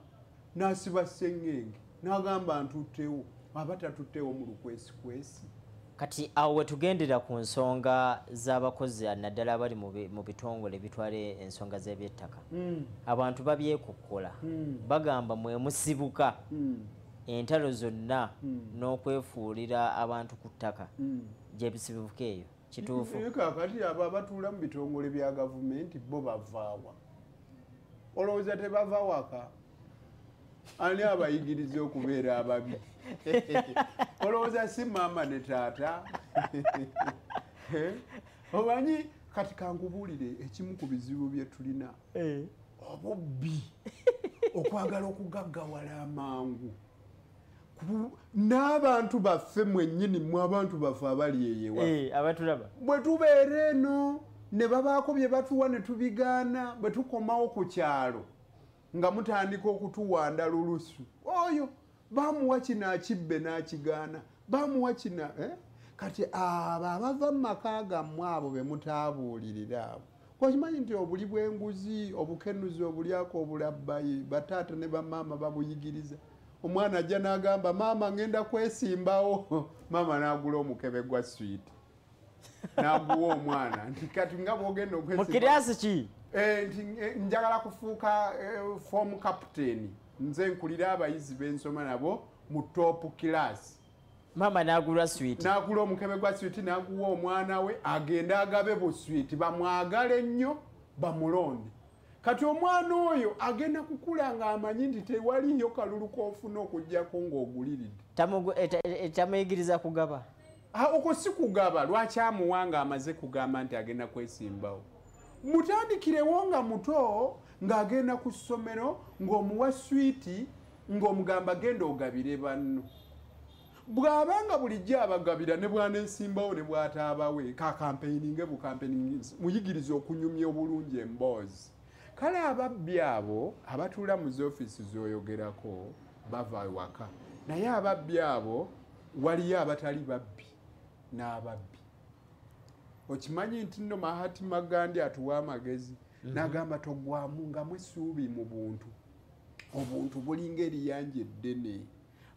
n'asiba sseŋŋenge n'agamba ntuttewo, aba tatuttewo mu lukwesikwesi. Kati awo wetugendera ku nsonga z'abakozi naddala abali mu bitongole ebitwala ensonga z'ebyettaka, abantu babyekukkola, bagamba mwe musibuka entalo zonna n'okwefuulira abantu ku ttaka gye bisibuka eyo. Kituufu? Kaakati abo abatuula mu bitongole bya gavumenti bo bavaawa? Olowooza tebava waka? Ani abayigiriza okubeera ababi? Olowooza si maama ne taata? Omanyi kati kankubuulire ekimu ku bizibu bye tulina, obubbi, okwagala okugaggawala amangu. N'abantu baffe mwennyini mwe abantu baffe abali eyo ewaffe abatulaba bwe tubeera eno ne babaako bye batuwa ne tubigaana, bwe tukomawo ku kyalo nga mutandika okutuwanda lulusu, oyo bamuwa kino akibbe n'akigaana, bamuwa kino. Kati abo abava mu maka gammwe abo be mutaabuulirira abo, okimanyi nti obuli bw'enguzi, obukenuzi, obulyako obulabbayi, bataata ne bamaama babuyigiriza. Omwana ajja n'agamba maama ngenda kwesimbawo, maama n'agula omukebe gwa swiiti n'aguwa omwana nti kati nga bw'ogenda okwesimba mu kiraasi ki? Nti njagala kufuuka form captain, nze nkulira abayizi b'ensoma nabo mu top class. Maama n'agula swiiti, n'agula omukebe gwa swiiti n'aguwa omwana we agende agabe buswiiti, bamwagale nnyo bamulonde. Kati omwana oyo agenda kukula ng'amanyi nti tewaliyo kalulu k'ofuna okuggyako ng'oguliridde. Tamuyigiriza kugaba? Okwo si kugaba. Lwaki amuwa ng'amaze kugamba nti agenda kwesimbawo? Mutandikirewo nga muto ng'agenda ku ssomero ng'omuwa swiiti ng'omugamba genda ogabire banno. Bw'abanga bulijjo abagabira ne bw'aneesimbawo ne bw'ataabawe, ka kampeyini bukampeyini, muyigirize okunyumya obulungi emboozi. Kale ababbi abo abatuula mu zoofiisi z'oyogerako bava waka, naye ababbi abo waliyo abatali babbi n'ababbi. Okimanyi nti nno Mahatma Gandhi atuwa amagezi, n'agamba togwamu nga mwessuubi mu buntu. Obuntu bulinga eriyanja eddene,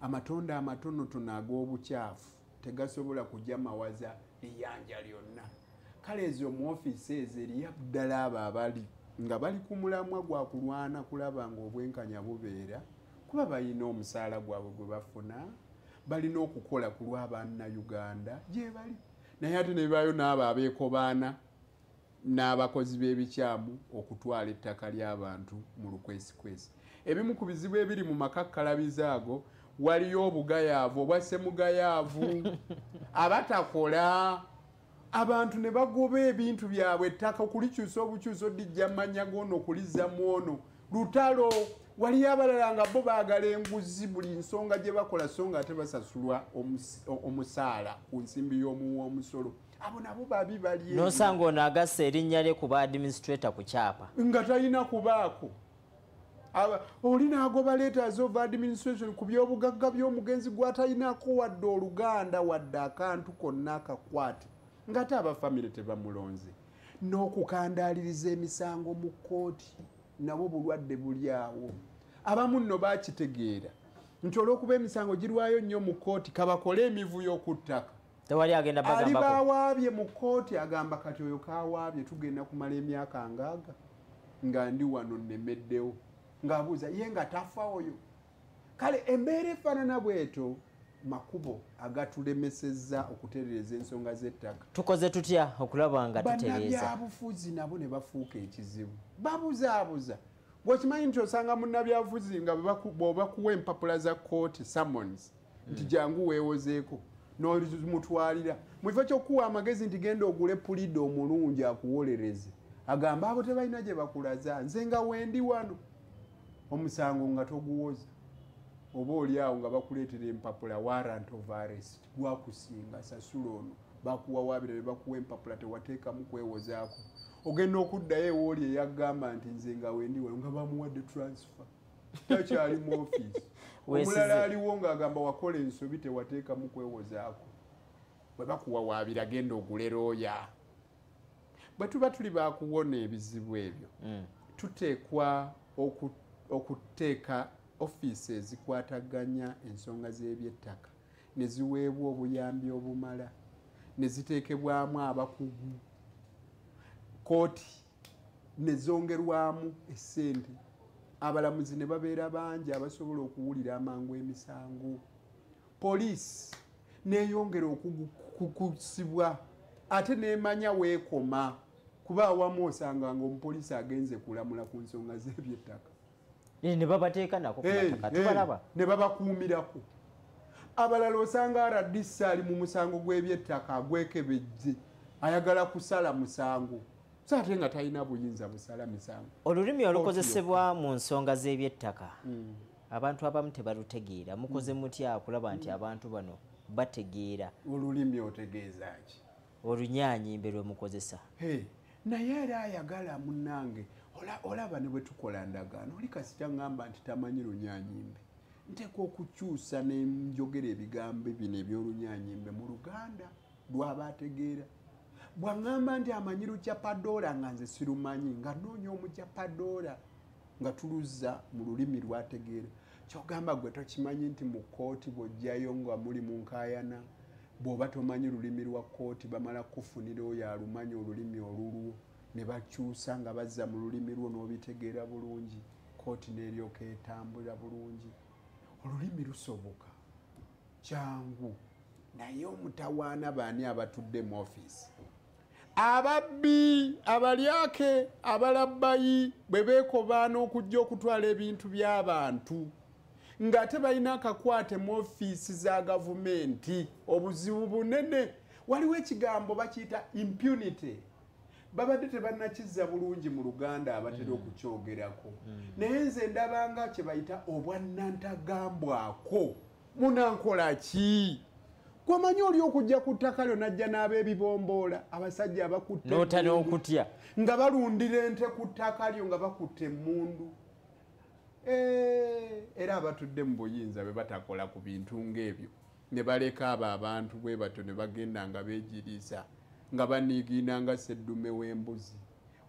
amatonda amatonotono ag'obukyafu tegasobola kujja mawaza liyanja lyonna. Kale ezo mu ofiisi ezo eriyo ddala abo abali nga bali ku mulamwa gwa kulwana kulaba ng'obwenkanya bubeera, kuba balina omusaala gwabwe gwe bafuna, balina okukola ku lw'abannayuganda gye bali. Naye ate ne bibaayo n'abo abeekobaana n'abakozi b'ebikyamu okutwala ettaka ly'abantu mu lukwesikwesi. Ebimu ku bizibu ebiri mu makakkalabizo ago, waliyo obugayaavu obwa ssemugayaavu abatakola, abantu ne bagoba ebintu byabwe, ettaka okulikyusa obukyusa odijja amannya g'ono okulizza mu ono lutalo. Waliyo abalala nga bo baagala enguzi buli nsonga gye bakola, so nga ate basasulwa omusaala ku nsimbi y'omuwa omusolo. Abo nabo babi bali. Nosanga ono agasse erinnya lye ku ba administrator ku kyapa nga talina kubaako. Oli n'agoba letters of administration ku byobugagga by'omugenzi gw'atalinako wadde oluganda wadde akantu konna akakwate, ng'ate abafamire tebamulonze. N'okukandaaliriza emisango mu kkooti nabo bulwadde buli awo. Abamu nno bakitegeera nti olw'okuba emisango girwayo nnyo mu kkooti, kabakole emivuyo ku ttaka. Tewali agenda bagambako. Alibawaabye mu kkooti agamba kati oyo kawaabye tugenda kumala emyaka ngaaga nga ndi wano nnemeddewo, ng'abuuza ye nga tafa oyo. Kale embeera efaanana bw'etyo makubo agatulemesezza okutereeza ensonga z'ettaka. Tukoze tutya okulaba nga tutereeza? Bannabyabufuzi nabo ne bafuuka ekizibu, babuzaabuza. Gweokimanyi nti osanga munnabyabufuzi nga bw'obakuwa empapula za kkooti summons nti jangu weewozeeko, n'omutwalira mu kifo ky'okuwa amagezi nti genda ogule pulida omulungi akuwolereze, agamba abo tebalina gye bakulaza, nze nga wendi wano. Omusango nga toguwoza, oba oli awo nga bakuleetera empapula warrant of arrest, gwakusinga sasula ono, bakuwawaabira ne bakuwa empapula tewateekamu kwewozaako. Ogenda okuddayo ewooli eyagamba nti nze nga wendi wano, nga bamuwadde transfer, takyali mu ofiisi. Omulala aliwo ng'agamba wakola ensobi tewateekamu kwewozaako. Bwe bakuwawaabira genda ogule looya. Bwe tuba tuli baakuwona ebizibu ebyo, tuteekwa okuteeka ofiisi ezikwataganya ensonga z'ebyettaka ne ziweebwa obuyambi obumala, ne ziteekebwamu abakugu, kooti ne zongerwamu essente, abalamuzi ne babeera bangi abasobola okuwulira amangu emisango, poliisi neeyongera okukusibwa ate n'emanya weekoma, kuba awamu osanga ng'omupoliisi agenze kulamula ku nsonga z'ebyettaka ne babateeka nako ku mataka, tubalaba ne babakuumirako. Abalala osanga RDC ali mu musango gw'ebyettaka agwekebejje, ayagala kusala musango, so ate nga talina buyinza busala misango. Olulimi olukozesebwa mu nsonga z'ebyettaka abantu abamu tebalutegeera. Mukoze mutya okulaba nti abantu bano bategeera? Olulimi otegeeza ki? Olunyaanyimbe lwe mukozesa. Naye era ayagala munnange, olaba ne bwe tukola ndagaano, oli kasita ŋŋamba nti tamanyi lunyaanyimbe, nteekwa okukyusa ne njogera ebigambo bino eby'olunyaanyimbe mu Luganda lw'aba ategeera. Bw'aŋŋamba nti amanyi Lujapadoola nga nze sirumanyi, nga nnoonya Omujapadoola nga tuluzza mu lulimi lw'ategeera. Ky'ogamba gwe tokimanyi nti mu kkooti bw'ojjayo nga muli mu nkaayana, bw'oba tomanyi lulimi lwa kkooti bamala kukufunira oyo alumanyi olulimi olulwo, ne bakyusa nga bazza mu lulimi lwo n'obitegeera bulungi, kkooti n'eryoka etambula bulungi. Olulimi lusoboka kyangu, naye omutawaana baani abatudde mu ofiisi? Ababbi, abalyake, abalabbayi bwe beekobaana okujja okutwala ebintu by'abantu ng'ate balina akakwate mu ofiisi za gavumenti. Obuzibu bunene. Waliwo ekigambo bakiyita impunity, babadde tebannakizza bulungi mu Luganda abatera okukyogerako, naye nze ndabanga kye bayita obwannantagambwako. Munankola ki? Gwomanyi oli okujja ku ttaka lyo n'ajja n'ab'ebibomboola, abasajja abakutte n'otana okutya nga balundira ente ku ttaka lyo nga bakutte emmundu. Era abatudde mu buyinza bwe batakola ku bintu ng'ebyo ne baleka abo abantu bwe batyo ne bagenda nga beegiriza. Nga baniigiina nga seddume w'embuzi.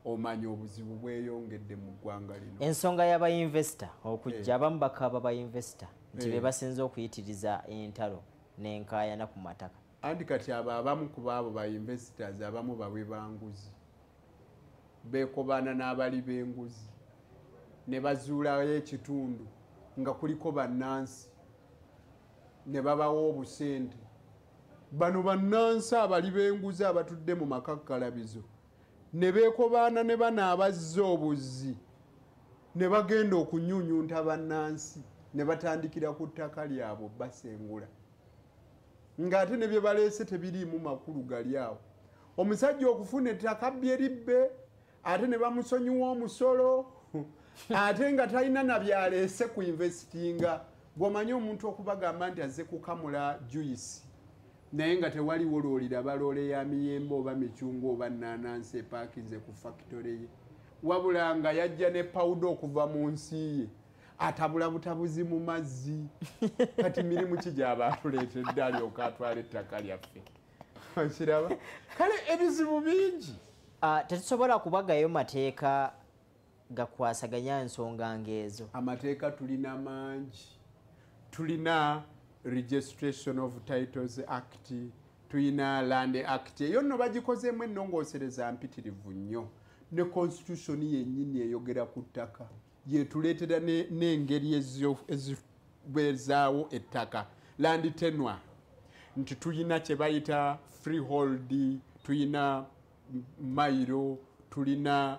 Omanya obuzibu bweyongedde mu ggwanga lino. Ensonga y'abayinvesita okujja, abamu bakaaba bayinvesita nti be basinze okuyitiriza entalo n'enkaayana ku mataka. Anti kati abo abamu ku baabo bayinvesitors, abamu bawi banguzi, beekobaana n'abali b'enguzi ne bazuulayo ekitundu nga kuliko bannansi ne babawa obusente. Bano bannansi abali b'enguzi abatudde mu makakkalabizo ne beekobaana ne bano abazze obuzzi ne bagenda okunyunyunta bannansi ne batandikira ku ttaka lyabwe basengula, ng'ate ne bye baleese tebiriimu makulu gali awo. Omusajja okufuna ettaka bye libbe, ate ne bamusonyiwa omusolo, ate nga talina na byaleese ku investinga. Gw'omanyi omuntu okubagamba nti azze kukamula juice naye nga tewaliwo looliraba loole ya miyembe oba micungwa oba nnanansi epaakinze ku fakitole ye, wabula nga yajja ne pawuda okuva mu nsi ye atabula butabuzi mu mazzi. Kati mirimu ki gy'aba atuleetedde alyoka atwala ettaka lyaffe? Okiraba? Kale ebizibu bingi. Tetusobola kubagayo mateeka gakwasaganya nsonga ng'ezo. Amateeka tulina mangi. Tulina Registration of Titles Act, tulina Land Act. Eyo nno bagikozeemu ennongoosereza mpitirivu nnyo. Ne constitution yennyini eyogera ku ttaka yetuleetera n'engeri ezibeezaawo ettaka, land tenure, nti tulina kye bayita freehold, tulina mayiro, tulina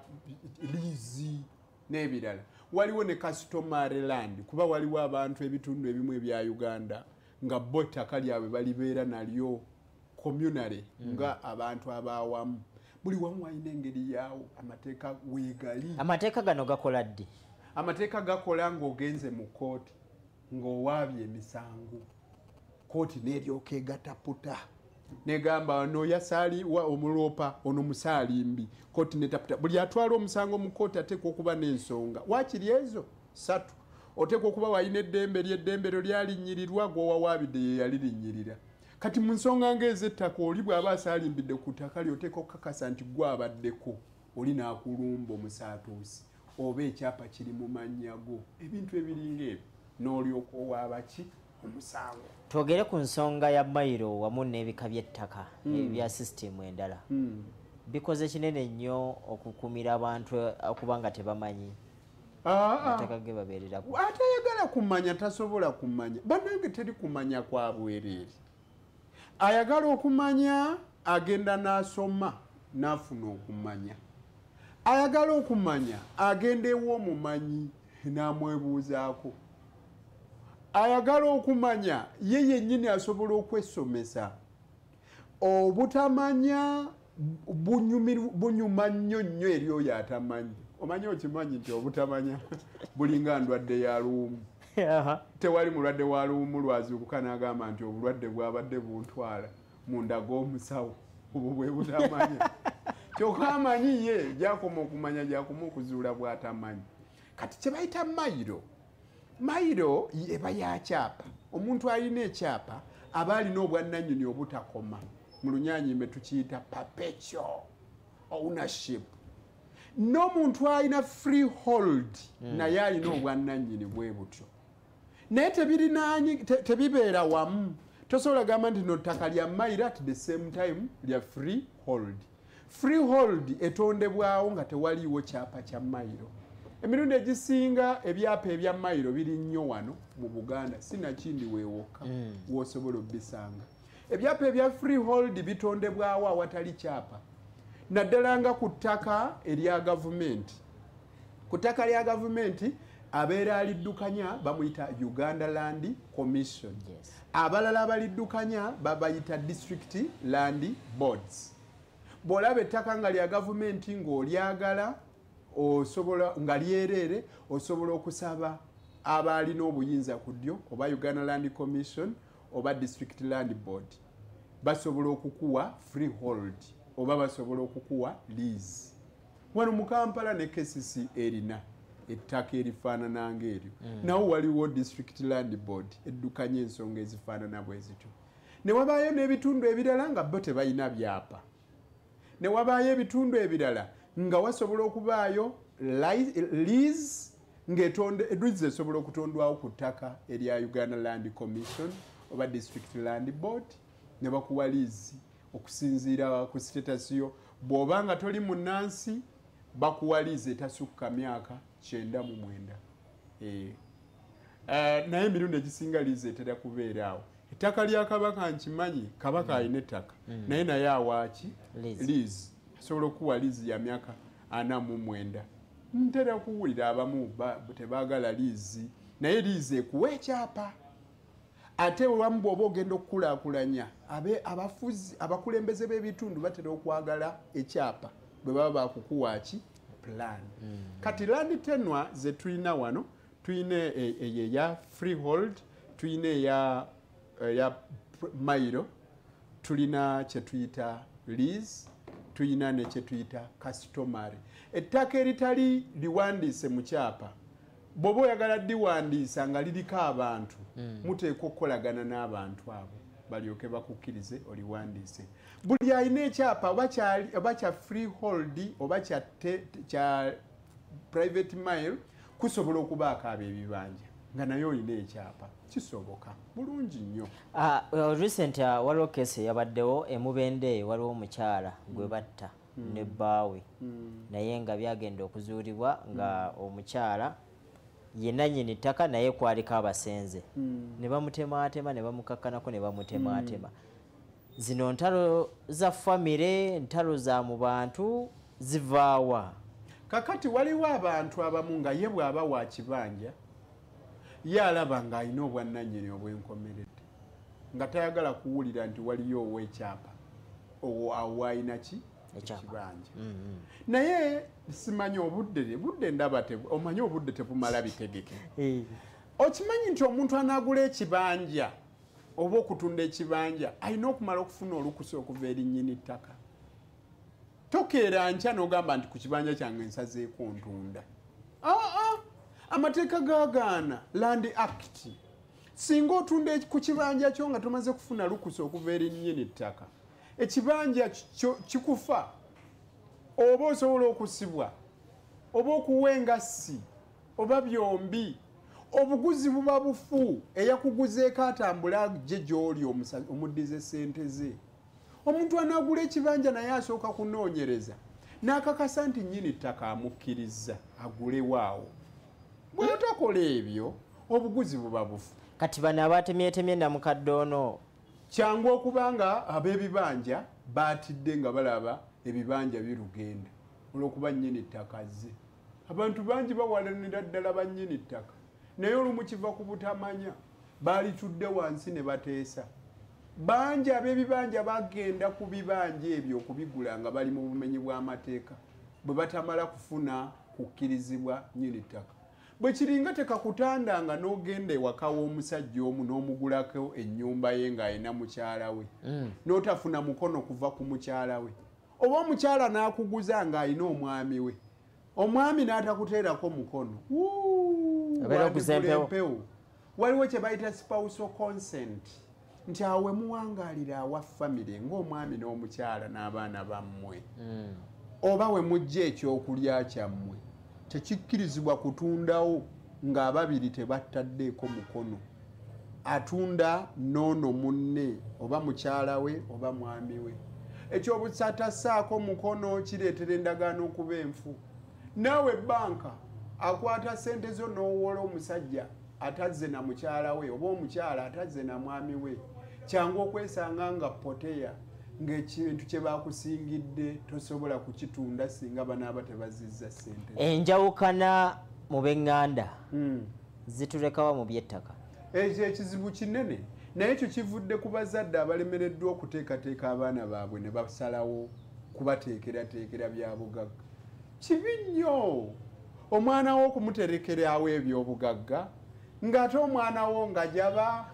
lease n'ebirala. Waliwo ne customary land, kuba waliwo abantu ebitundu ebimu ebya Uganda nga bo ettaka lyabwe balibeera nalyo communally nga abantu abawamu. Buli wamu walina engeri yaawo, amateeka weegali. Amateeka gano gakola ddi? Amateeka gakola ng'ogenze mu kkooti ng'owaabye emisango, kkooti n'eryoka egataputa negamba ono yasaali omuloopa, ono musaalimbi, kkooti netaputa. Buli atwala omusango mu kkooti ateekwa okuba n'ensonga waakiri ezo ssatu. Oteekwa okuba walina eddembe ly'eddembe lyo lyalinnyirirwa, gw'owawaabidde ye yalirinnyirira. Kati mu nsonga ng'ez'ettaka, oli bw'aba asaalimbidde ku ttaka lyo oteekwa okukakasa nti gwe abaddeko, oli n'akulumba omusaatuusi oba ekyapa kiri mu mannya go, ebintu ebiringa ebyo, n'olyoka owaaba ki omusango. Twogere ku nsonga ya mayiro wamu n'ebika by'ettaka ebya sisitimu endala. Bikoze kinene nnyo okukumira abantu okuba nga tebamanyi amateeka ge babeererako. Atayagala kumanya tasobola kumanya. Bannange teri kumanya kwa bwereere. Ayagala okumanya agenda n'asoma n'afuna okumanya. Ayagala okumanya agenda ew'omumanyi n'amwebuuzaako. Ayagala okumanya ye yennyini asobola okwesomesa. Obutamanya bunyuma nnyo nnyo eri oyo atamanyi. Omanyi okimanyi nti obutamanya bulinga ndwadde ya luwumu. Tewali mulwadde wa luwumu lwazuukuka n'agamba nti obulwadde bwabadde buntwala munda g'omusawo, obwo bwe butamanya. Kyokka amanyi ye gy'akoma okumanya gy'akoma okuzuula bw'atamanyi. Kati kye bayita mayiro, mayiro eba ya kyapa. Omuntu alina ekyapa aba alina obwannannyini obutakoma. Mu Lunyaanyimbe tukiyita perpetual ownership. N'omuntu alina freehold naye alina obwannannyini bwe butyo, naye tebibeera wamu. Tosobola gamba nti no ttaka lya mayiro at the same time lya freehold. Freehold etondebwawo nga tewaliiwo kyapa kya mayiro. Emirundi egisinga ebyapa ebya mayiro biri nnyo wano mu Buganda, sinakindi weewokka w'osobola obbisanga. Ebyapa ebya freehold bitondebwawo awatali kyapa, naddala nga ku ttaka erya gavumenti. Ku ttaka lya gavumenti abeera aliddukanya bamuyita Uganda Land Commission. Abalala abaliddukanya babayita District Land Boards. Bw'olaba ettaka nga lya gavumenti ng'olyagala, osobola nga lyereere, osobola okusaba abaalina obuyinza ku ddyo oba Uganda Land Commission oba District Land Board, basobola okukuwa freehold oba basobola okukuwa lease. Wano mu Kampala ne KCC erina ettaka erifaanana ng'eryo, nawo waliwo District Land Board eddukanya ensonga ezifaanana bwe zityo. Ne wabaayo n'ebitundu ebirala nga bo tebalina byapa, Ne wabaayo ebitundu ebirala nga wasobola okubaayo lease, ng'etonde lease esobola okutondwawo ku ttaka erya Uganda Land Commission oba District Land Board, ne bakuwa lease okusinziira ku status yo. Bw'oba nga toli munnansi, bakuwa lease etasukka myaka 99. Naye emirundi egisinga lease etera kubeera awo. Ettaka lya Kabaka, nkimanyi Kabaka alina ettaka, naye awaaki? Lease. Asobola okuwa lease ya myaka 49. Ntera kuwulira abamu tebaagala lease, naye lease ekuwa ekyapa. Ate wamu bw'oba ogenda okukulaakulanya, abafuzi, abakulembeze b'ebitundu batera okwagala ekyapa bwe baba bakukuwa ki? Plan. Kati land tenure ze tulina wano, tulina eyo eya freehold, tulina eya mailo, tulina kyetuyita lease, tulina ne kyetuyita customary. Ettaka eritali liwandiise mu kyapa, bw'oba oyagala diwandiisa nga liriko abantu, muteekwa okukolagana n'abantu abo balyoke bakukkirize oliwandiise. Buli alina ekyapa, oba kya freehold oba kya private mailo, kusobola okubaako abo ebibanja nga naye olina ekyapa, kisoboka bulungi nnyo. Recent waliwo case eyabaddewo emubende, waliwo omukyala gwe batta ne bbaawe, naye nga byagenda okuzuulibwa nga omukyala ye nannyini ttaka, naye kwaliko abasenze ne bamutematema, ne bamukakkanako ne bamutematema. Zino ntalo za famire, ntalo za mu bantu, zivaawa? Kakati waliwo abantu abamu nga ye bw'aba wa kibanja, ye alaba ng'alina obwannannyini obwenkomeredde, nga tayagala kuwulira nti waliyo ow'ekyapa awo alina ki? Ekibanja. Naye simanyi obudde, budde ndaba omanyi obudde tebumala bitegeke. Okimanyi nti omuntu anaagula ekibanja oba okutunda ekibanja alina okumala okufuna olukusa okuva eri nnyini ttaka? Tokeera nkya n'ogamba nti ku kibanja kyange nsazeeko ntunda. Aa, amateeka gagaana. Land Act, singa otunda ku kibanja kyo nga tomaze kufuna lukusa okuva eri nnyini ttaka, ekibanja kikufa, oba osobola okusibwa oba okuwa engassi oba byombi. Obuguzi buba bufu. Eyakuguzeeko atambula gye gy'oli omuddize sente ze. Omuntu anaagula ekibanja naye asooka kunoonyereza n'akakasa nti nnyini ttaka amukkiriza agulewaawo. Bw'otakola ebyo, obuguzi buba bufu. Kati bano abatemyetemye namukadde ono? Kyangu okuba nga ab'ebibanja baatidde nga balaba ebibanja birugenda olw'okuba nnyini ttaka azze. Abantu bangi bawalanira ddala bannyini ttaka, naye olumu kiva ku butamanya. Baalitudde wansi ne bateesa. Bangi ab'ebibanja bagenda ku bibanja ebyo okubigula nga bali mu bumenyi bw'amateeka, bwe batamala kufuna kukkirizibwa nnyini ttaka. Bwe kiringa tekakutandanga n'ogenda ewaka w'omusajja omu n'omugulako ennyumba ye ng'alina mukyala we, n'otafuna mukono kuva ku mukyala we, oba omukyala n'akuguza ng'alina omwami we, omwami n'atakuteerako mukono. Wuu, Abeera okuza wandigula empewo. Empewo. Waliwo kye bayita spousal consent, nti awo we muwangaalira awa famire ng'omwami n'omukyala n'abaana bammwe, oba we mujja ekyokulya kyammwe, tekikkirizibwa kutundawo ng'ababiri tebattaddeeko mukono, atunda noono munne oba mukyala we oba mwami we. Ekyobusatassaako mukono kireetera endagaano okuba enfu. Naawe banka akwata sente zo n'owola omusajja atazze na mukyala we oba omukyala atazze na mwami we, kyangu okwesanga nga poteya, ng'ekintu kye bakusingidde tosobola kukitunda singa banaaba tebazizza sente. Enjawukana mu b'eŋŋanda zitulekawa mu by'ettaka? Ekyo ekizibu kinene, naye ekyo kivudde ku bazadde abalemereddwa okuteekateeka abaana baabwe ne basalawo kubateekerateekera bya bugagga. Kibi nnyo omwana wo okumuterekerawo ebyobugagga ng'ate omwana wo nga jaba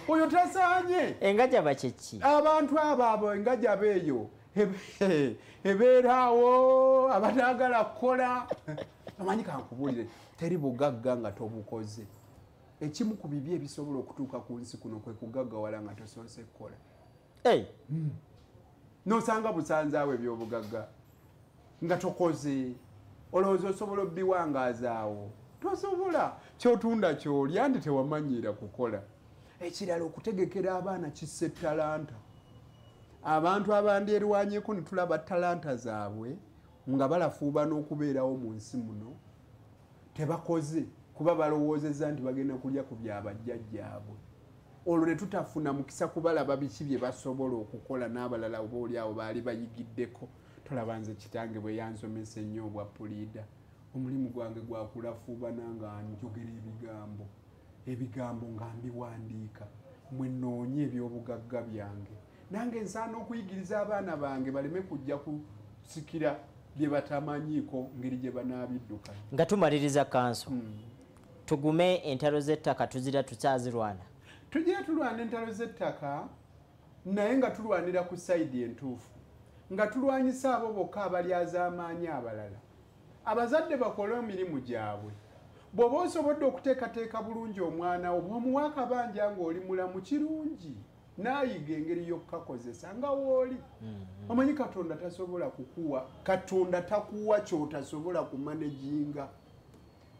oyo tasaanye. Engajaba kyeki? Abantu abo engajaba eyo ebeeraawo, abataagala kukola. Amanyi kankubuulire, teri bugagga nga tobukoze. Ekimu ku bibi ebisobola okutuuka ku nsi kuno kwe kugaggawala nga tosoose kukola. Nosanga busanzaawo ebyobugagga nga tokoze, olowooza osobola obbiwangaazaawo? Tosobola. Kyotunda kyolya nti tewamanyiira kukola. Ekirala, okutegekera abaana kissa ettalanta. Abantu abandyerwanyeko ne tulaba talanta zaabwe nga balafuuba n'okubeerawo mu nsi muno, tebakoze kuba balowoozezza nti bagenda kulya ku byabajjajjaabwe. Olwo ne tutafuna mukisa kubalaba biki bye basobola okukola n'abalala oba oli awo baali bayigiddeko. Tolaba nze kitange bwe yansomesa ennyo obwa puliida, omulimu gwange gwakulafuubana nga njogera ebigambo nga mbiwandiika, mwe nnoonye ebyobugagga byange. Nange nsaana okuyigiriza abaana bange baleme kujja kusikira bye batamanyiiko ngeri gye banaabidduka. Nga tumaliriza kanso, tugume entalo z'ettaka tuzira tukyazirwana. Tugira tulwana entalo z'ettaka, naye nga tulwanira ku sayidi entuufu, nga tulwanyisa abo bokka abalyazaamaanyi abalala. Abazadde bakole emirimu gyabwe. Bw'oba osobodde okuteekateeka bulungi omwana wo, bw'omuwa akabanja ng'oli mulamu kirungi, n'ayiga engeri y'okukakozesa nga wooli. Omanyi Katonda tasobola kukuwa, Katonda takuwa ky'otasobola kumanejinga.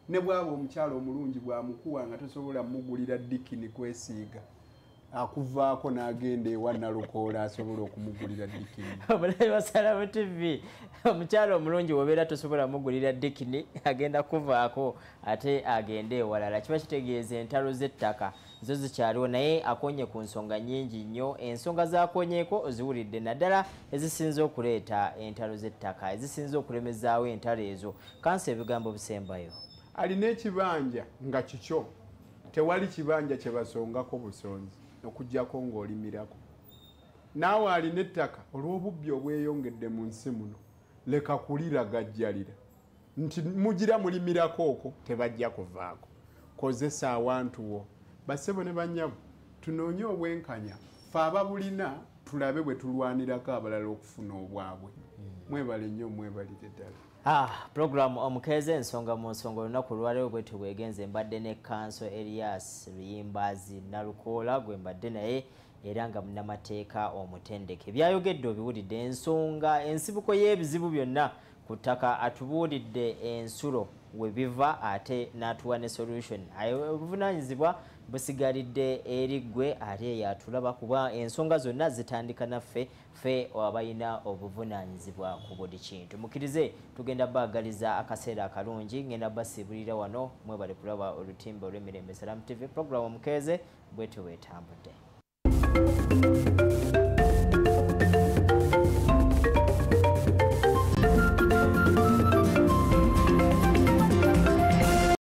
Ne bw'aba omukyala omulungi bw'amukuwa nga tosobola mugulira dikini kwesiiga, akuvaako n'agenda ewa Nalukoola asobola okumugulira dikini. Omulabi wa Salaam TV, omukyala omulungi bw'obeera tosobola mugulira dikini, agenda kuvaako ate agende ewalala. Kiba kitegeeza entalo z'ettaka zo zikyaliwo, naye akonye ku nsonga nnyingi nnyo. Ensonga z'akonyeeko oziwulidde, naddala ezisinze okuleeta entalo z'ettaka, ezisinze okulemezaawo entalo ezo. Kanso, ebigambo bisembayo. Alina ekibanja nga kikyo, tewali kibanja kye basongako busonzi okuggyako ng'olimirako. Naawe alina ettaka, olw'obubbi obweyongedde mu nsi muno, leka kuliragajjalira nti mugira mulimirako okwo, tebajja kuvaako. Kozesa awantu wo. Bassebo ne bannyabo, tunoonye obwenkanya, ffe ababulina tulabe bwe tulwanirako abalala okufuna obwabwe. Mwebale nnyo, mwebalire ddala. Program Omukeeze ensonga mu nsonga olunaku olwaleero bwetyo bwegenze. Mbadde ne Kanso Elias Luyimbazi Nalukoola gwe mbadde naye, era nga munnamateeka omutendeke. Byayogedde obiwulidde, ensonga ensibuko y'ebizibu byonna ku ttaka atubuulidde ensulo we biva, ate n'atuwa ne solution. Obuvunaanyizibwa busigalidde eri ggwe ate yatulaba, kuba ensonga zonna zitandika naffe, ffe abalina obuvunaanyizibwa ku buli kintu. Mukkirize tugenda baagaliza akaseera akalungi, ngenda basiibulira wano. Mwebale kulaba olutimbe olw'emirembe Salaam TV. Program Omukeeze bwetyo bwetambudde.